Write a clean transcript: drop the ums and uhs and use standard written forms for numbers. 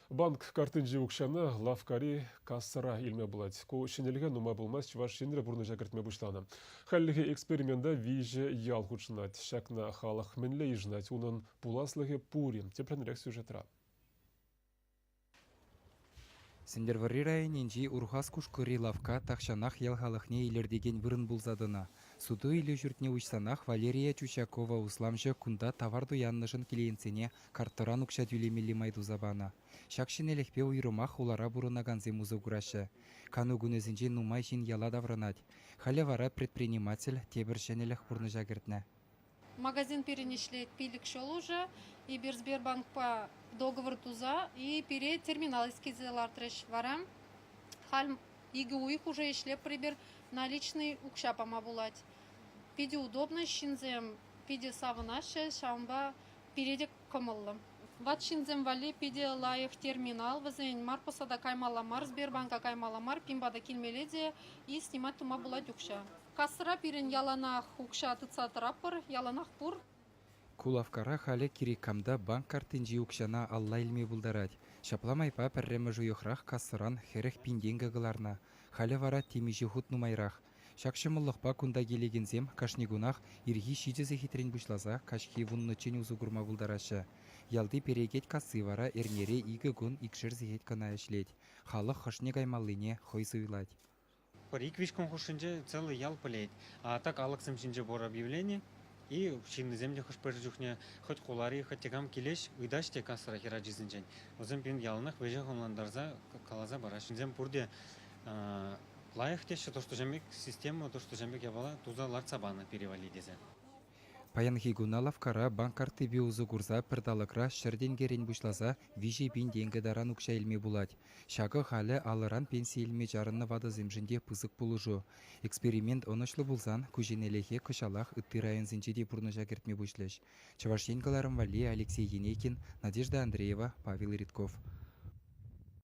Банк карттинчи укҫана лавккари кассӑра илме пулать. Ку ҫӗнӗлӗхе нумай пулмасть Чӑваш Енре пурнӑҫа кӗртме пуҫланӑ. Хальлӗхе эксперимента виҫӗ ял хутшӑнать. Ҫакна халӑх мӗнле йышӑнать, унӑн пуласлӑхӗ пур-и? Тӗплӗнрех сюжетра. Сӗнтӗрвӑрри районӗнчи Урхас Кушкӑри лавкка тахҫанах ял халӑхне илӗртекен вырӑн пулса тӑнӑ. Суту-илӳ ҫуртне уҫсанах Валерия Чучакова усламҫӑ кунта тавар туяннӑшӑн клиентсене карттӑран укҫа тӳлемелли май туса панӑ. Ҫак ҫӗнӗлӗхпе уйрӑмах хулара пурӑнакансем усӑ кураҫҫӗ. Кану кунӗсенче нумай ҫын яла таврӑнать. Халӗ вара предприниматель тепӗр ҫӗнӗлӗх пурнӑҫа кӗртнӗ. Магазин пирӗн ӗҫлет 5 ҫул уже. Эпир Сбербанкпа договор туса и пире терминал килсе лартрӗҫ. Вара халь 2 уйӑх уже ӗҫлетпӗр эпир, наличный укҫа пама пулать. Питӗ удобно, ҫынсем питӗ савӑнаҫҫӗ, ҫавӑнпа пире те кӑмӑллӑ. Ват ҫынсем валли питӗ лайӑх терминал вӗсен, Марпоса та каймалла мар, Сбербанка каймалла мар, пин пата килмелле те и снимать тума пулать укҫа. Кассӑра пирӗн яланах укҫа тытса тӑратпӑр, яланах пур. Ку лавккара халӗ кирек кам та банк карттинчи укҫана алла илме пултарать. Ҫапла майпа пӗрремӗш уйӑхрах кассӑран 40 пин тенкӗ кӑларнӑ. Халӗ вара темиҫе хут нумайрах. Ҫак ҫӑмӑллӑхпа кунта килекенсем кашни кунах ирхи 7 сехетрен пуҫласа каҫхи вуннӑччен усӑ курма пултараҫҫӗ. Ялти перекет касси вара эрнере икӗ кун икшер сехет кӑна ӗҫлет. Халӑх хӑшне каймаллине хӑй суйлать. Пӗр ик-виҫ кун хушшинче целый ял пӗлет. А так алӑксем ҫинче пур объявлени. И ҫыннисем те хӑш-пӗр чухне хоть хулари, хоть такам килеҫ, ыйтаҫ те кассӑра хӗрачисенчен. Вӗсем пирӗн яланах веҫех ӑнлантарса каласа параҫ. Ҫынсем пурте лайӑх теҫҫӗ, то, что ҫавӑн пек система, то, что ҫавӑн пек япала туса лартса панӑ пире валли тесе. Паянхи куна лавккара банк карттипе усӑ курса пӗр талӑкра 100 тенкӗрен пуҫласа 3 000 тенкӗ таран укҫа илме пулать. Ҫакӑ халӗ алӑран пенси илме чарӑннӑ ватӑсемшӗн те пысӑк пулӑшу. Эксперимент ӑнӑҫлӑ пулсан ку ҫӗнӗлӗхе кӑҫалах ытти районсенче те пурнӑҫа кӗртме пуҫлӗҫ. Чӑваш Ен кӑларӑм валли Алексей Енейкин, Надежда Андреева, Павел Ритков.